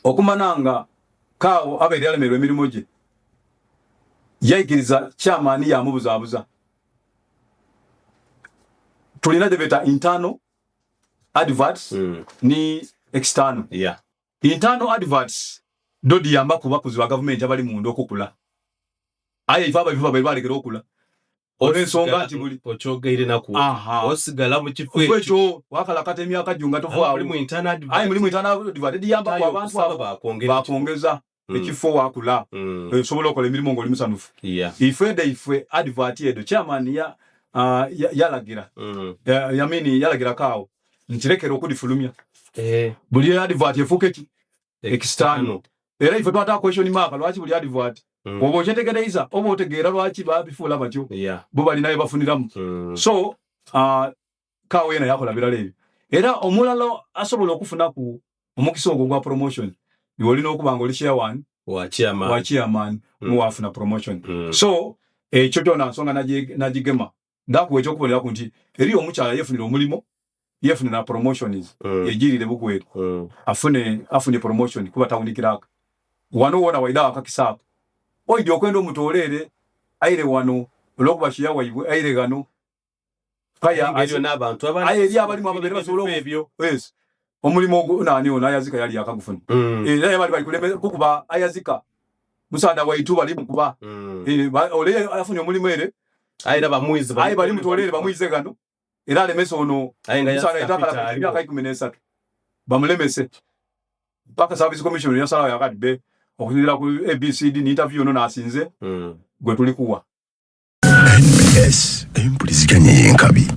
Okumana nga kaawo abaire yalemerwa emirimu gye, yaikiriza chairman yamubuzaabuza. Tulina gye internal adverts ni external. Internal adverts do diyamba ku bakozi ba gavumenti abali munda okukula, aye ife abaife babaire balekera okula olw'ensonga nti buli Okyogeire naku. Osigala mu kifo ekyo ekyo wakalakata emyaka gyo nga tovaawo. Aye mulimu internal advert ediyamba ku abantu abo bakwongeza ekifo wakula, osobola okola emirimu ng'oli musanufu. Ife edda ife advert edo chairman ya yalagira yamini yalagirako awo nti lekera okudifulumya. Buli advert efuuka eki external. Era ife twata question mark, lwaki buli advert? Oba okyetegereza oba otegeera lwaki babifuula batyo. Bo balinayo bafuniramu. So kaawo yena yakola birala ebyo. Era omulala asobola okufuna ku omukisa ogwo gwa promotion, iwe olina okuba nga oli chairman wa chairman. Wa chairman muwafuna promotion. So ekyo kyona nsonga nagigema ndakuwa ekyokuboneraku nti eri omukyala yefunira omulimu, yefunira promotions, yegirire bugweru, afune promotion kuba town clerk wano wona waida akakisa ako oidi okwenda omutoolere aire wano olwokuba kiya waibwe aire gano kaya. Aye n'abantu abandi aye eri abalimu ababeere basobola ebyo. Yes, omulimu ogwo nani ono ayazika yali yakagufuna. Era bali bali kuleme kukuba ayazika musanda waitu bali mukuba. Ole afunye omulimu ere. Aye era bamwize. Aye bali mutolere bamwize gano era alemese ono. Aye nga musanda itakala emyaka 13 bamulemese paka service commission yasalawo yakati be okusinziira ku ABCD ni interview ono nasinze gwe tuli kuwa. NBS, empuliziganya y'enkabi.